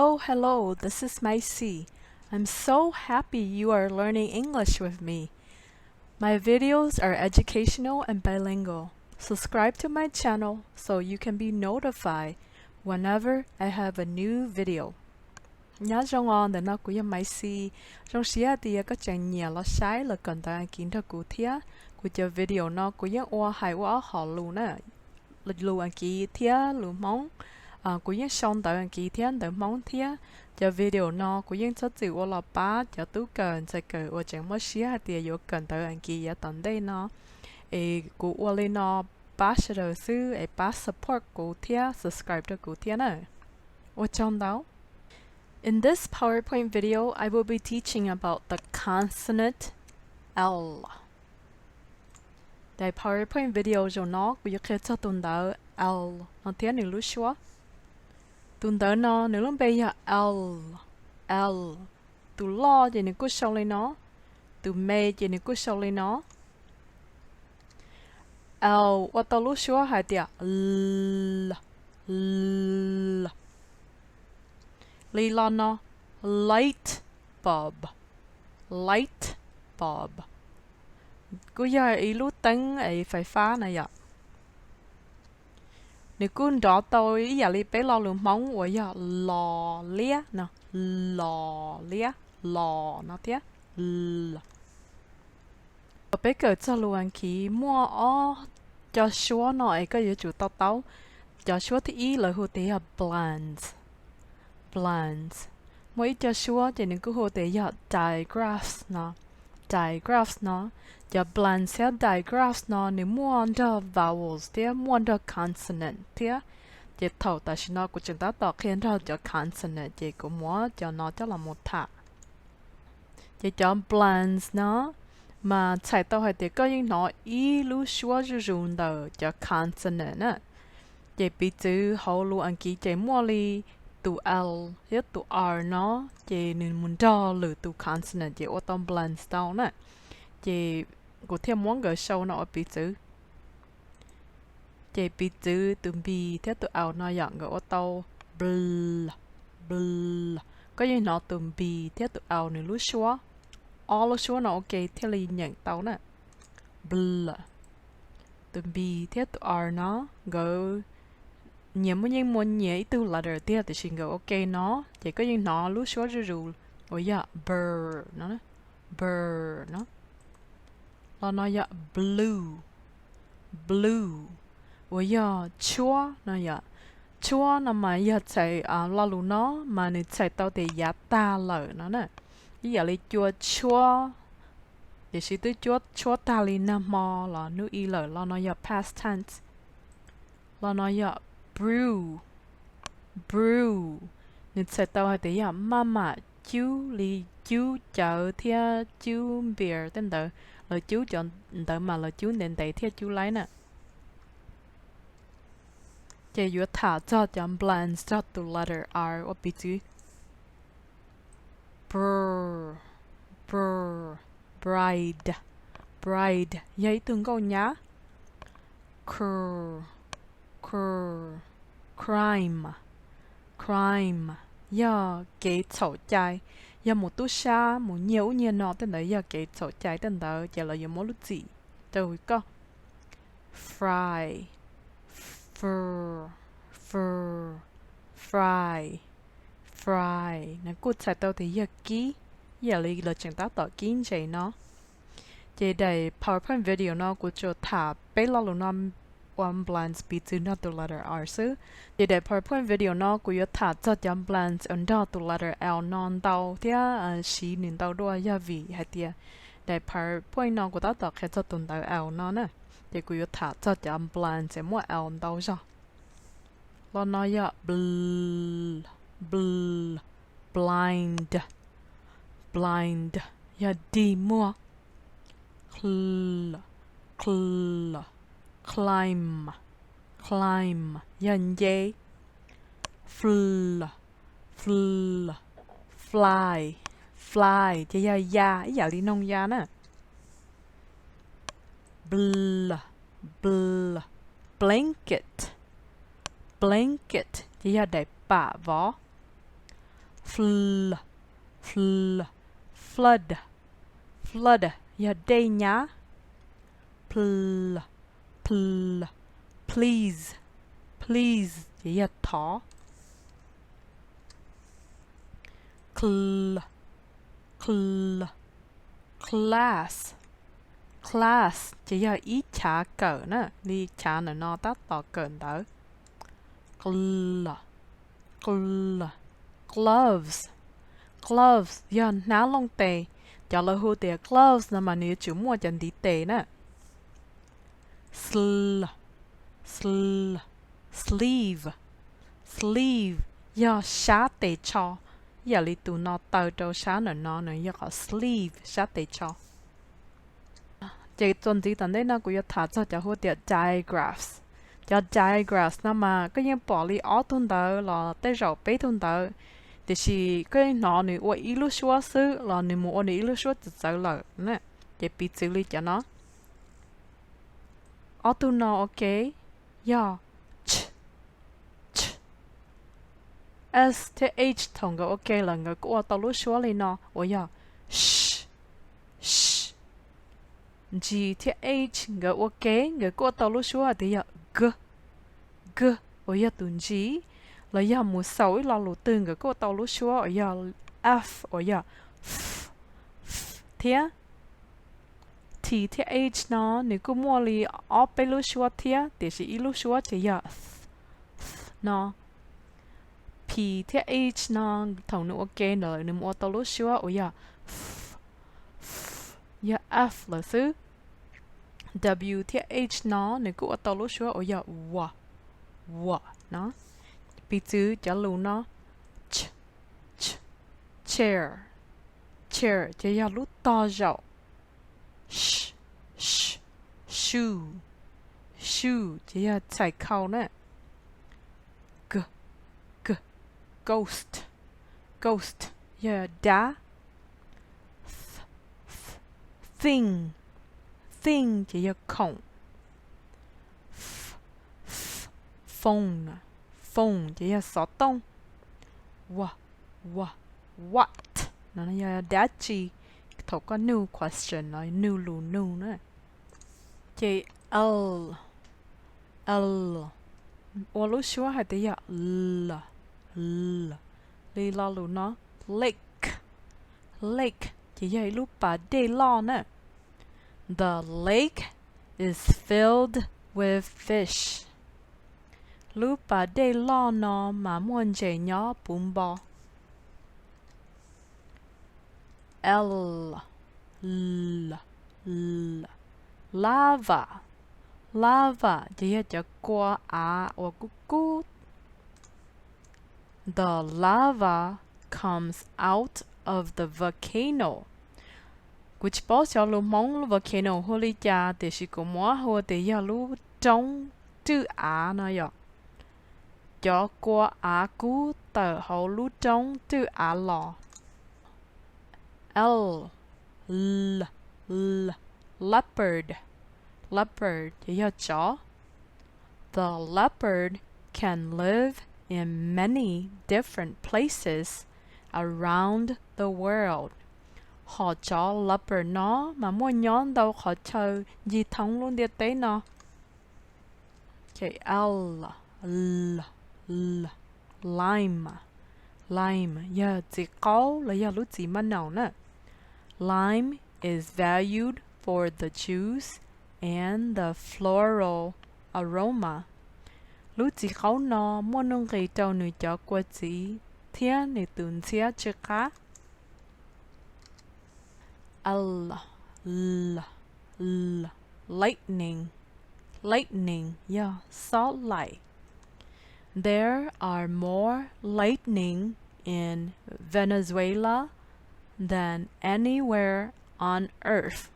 Oh, hello, this is Maisie. I'm so happy you are learning English with me. My videos are educational and bilingual. Subscribe to my channel so you can be notified whenever I have a new video. Nyob zoo os, ntawm no kuv yog Maisie. Zoo siab hais tias koj tseem nyiam los saib los kawm ntawv Askiv nrog kuv thiab. Kuv cov video no kuv yeej ua hais ua ob hom lus na, lus Askiv thiab lus Hmoob. Kuv yeej sau ntawv Askiv thiab ntawv Hmoob thiab. Cov video no kuv yeej txhob txwm ua los pab cov tub kawm ntxhais kawm uas tseem muaj siab hais tias yuav kawm ntawv Askiv yav tom ntej no. Es kuv ua li no pab sawv daws xwb es pab support kuv thiab subscribe rau kuv thiab na. Ua tsaug ntau. In this PowerPoint video, I will be teaching about the consonant L. Daim PowerPoint video zaum no kuv yuav qhia txog tus ntawv L no thiab nws lub suab. Tus ntawv no nws lub npe yog L, L. Tus loj ces nws kuj sau li no, tus me ces nws kuj sau li no. L ua tau lub suab hais tias l, l. Li lo no, light bulb, light bulb. Kuj yog ib lub teeb fais fab na yom. Nws kuj nrov tau ib yam li peb lo lus Hmoob uas yog los liab no, los liab, los no thiab, l. Thaum peb kawm txog lus Askiv muaj ob co suab no es koj yuav tsum to taub. Cov suab thib ib lawv hu tias yog blends, blends. Muaj ib co suab ces nws kuj hu tias yog digraphs no, digraphs no. Cov blends thiab digraphs no nws muaj nrog vowels thiab muaj nrog consonant thiab. Ces thaum tam sim no kuv tseem tab tom qhia nrog cov consonant ces kuv muab cov no coj los mus tham. Ces cov blends no mas txhais tau hais tias koj yeej hnov ib lub suab zuj zus ntawm cov consonant na. Ces piv txwv hauv lus Askiv ces muaj li tus L thiab tus R no, ces nws mus nrog lwm tus consonant ces ua tau blends tau na. Ces kuv thiaj muab nkawd sau no ua piv txwv. Ces piv txwv tus B thiab tus L no yom, nkawd ua tau bl, bl. Koj yeej hnov tus B thiab tus L nws lub suab, ob lub suab no ua ke thiaj li nyeem tau na. Bl. Tus B thiab tus R no nkawd nyias muaj yeej muaj nyias ib tug letter tiag tiam sis nkawd ua ke no, ces koj yeej hnov lub suab zuj zus uas yog br no, br no. Lo no yog blue, blue, uas yog tshuab no yom. Tshuab no mas yog txhais lo lus no mas nws txhais tau tias yav tag lawm no na. Ib yam li cua tshuab, tiam sis twb cua tshuab tag li nag hmo los hnub i lawm, lo no yog past tense. Lo no yog brew, brew, nws txhais tau hais tias yog maj mam cub li cub cawv thiab cub beer tej ntawd, lawv cub cov ntawd mas lawv cub ntev ntev thiaj cub laib na. Ces yuav tham txog cov blends txog tus letter R ua piv txwv. Br, br, bride, bride yog ib tug nkauj nyab. Cr, cr, crime, crime yog kev txhaum cai, yog mus tub sab mus nyiag ub nyiag no tej ntawd yog kev txhaum cai tej ntawd ces lawv yuav muab lub txim rau koj. Fry, fr, fr, fry, fry, nws kuj txhais tau tias yog kib, ib yam li lawv tseem tab tom kib ntses no. Ces daim PowerPoint video no kuv tsuas tham peb lo lus no ua blends piv txwv nrog tus letter R xwb. Ces daim PowerPoint video no kuv yuav tham txog cov blends uas nrog tus letter L no ntau thiab siv nws ntau dua yog vim hais tias daim PowerPoint no kuv tab tom qhia txog tus ntawv L no na. Ces kuv yuav tham txog cov blends uas muaj L ntau zog. Lo no yog bl, bl, blind, blind yog dig muag. Cl, cl, climb, climb yog nce. Fl, fl, fly, fly ces yog ya ib yam li noog ya na. Bl, bl, blanket, blanket ces yog daim pam vov. Fl, fl, flood, flood yog dej nyab. Pl, pl, please, please ces yog thov. Cl, cl, class, class ces yog ib chav kawm na, li chav ntawm no tab tom kawm ntawv. Ql, ql, gloves, gloves yog hnab looj tes. Cov lawv hu tias gloves no mas nws yuav tsum muaj cov ntiv tes na. Sl, sl, sleeve, sleeve yog sab tes tsho. Ib yam li tus no taw rau sab ntawm no nws yog qhov sleeve sab tes tsho. Ces txuas ntxiv tom ntej no kuv yuav tham txog cov hu tias digraphs. Cov digraphs no mas koj yeej pom li ob tug ntawv los tej zaum peb tug ntawv, tiam sis koj yeej hnov nws ua ib lub suab xwb los nws mus ua nws ib lub suab txawv txawv lawm na. Ces piv txwv li cov no, ob tug no ua ke yog ch, ch, s thiab h thaum nkawd ua ke lawm nkawd kuj ua tau lub suab li no uas yog sh, sh. G thiab h nkawd ua ke nkawd kuj ua tau lub suab tias yog g, g uas yog tus G, los yog mus xaus ib lo lus twg nkawd kuj ua tau lub suab uas yog f uas yog f, f thiab. T thiab h no nws kuj muaj li ob peb lub suab thiab tiam sis ib lub suab ces yog th, th no. P thiab h no thaum nws ua ke ntawd nws mus ua tau lub suab uas yog f, f, yog f lawm xwb. W thiab h no nws kuj ua tau lub suab uas yog w, w no. Piv txwv cov lus no, ch, ch, chair, chair ces yog lub tog zaum. Sh, sh, shoe, shoe ces yog txhais khau na. G, g, ghost, ghost yog dab. Th, th, thing, thing ces yog khoom. F, f, phone, phone ces yog xov tooj. W, w, what no yog dab tsi. Thaum koj nug question los nug lus nug na. Ces l, l ua lub suab hais tias yog l, l, li lo lus no, lake, lake ces yog ib lub pas dej loj na. The lake is filled with fish. Lub pas dej loj no mas muaj ntses nyob puv npo. L, l, l, lava, lava ces yog cov kua av uas kub kub. The lava comes out of the volcano. Kuv tsis paub xyov lus Hmoob lub volcano hu li cas tiam sis kuv muab hu tias yog lub roob rwj av no yom. Cov kua av kub tawm hauv lub roob rwj av los. L, l, l, leopard, leopard ces yog tsov. The leopard can live in many different places around the world. Hom tsov leopard no mas muaj nyob ntau qhov chaw ncig thoob lub ntiaj teb no. L, l, l, lime, lime yog txiv qaub los yog lub txiv maj naum na. Lime is valued for the juice and the floral aroma. Lub txiv qaub no muaj nuj nqis rau nws cov kua txiv thiab nws tus ntxhiab tsw qab. L, l, l, lightning, lightning yog xob laim. There are more lightning in Venezuela than anywhere on earth.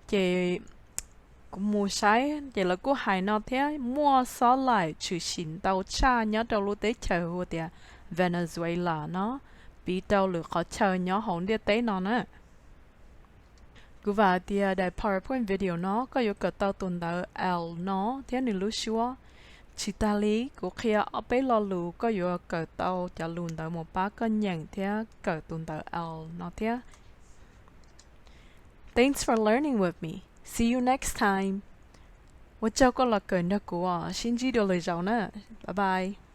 Ces kuv mus saib ces lawv kuj hais no thiab, muaj xob laim tshwm sim ntau tshaj nyob rau lub teb chaws hu tias Venezuela no, piv rau lwm qhov chaw nyob hauv ntiaj teb no na. Kuv vam hais tias daim PowerPoint video no koj yuav kawm tau tus ntawv L no thiab nws lub suab. Tsis tas li, kuv qhia ob peb lo lus koj yuav kawm tau cov lus ntawd mus pab koj nyeem thiab kawm tus ntawv L no thiab. Thanks for learning with me. See you next time. Ua tsaug koj los kawm nrog kuv os, sib ntsib dua lwm zaus na. Bye bye.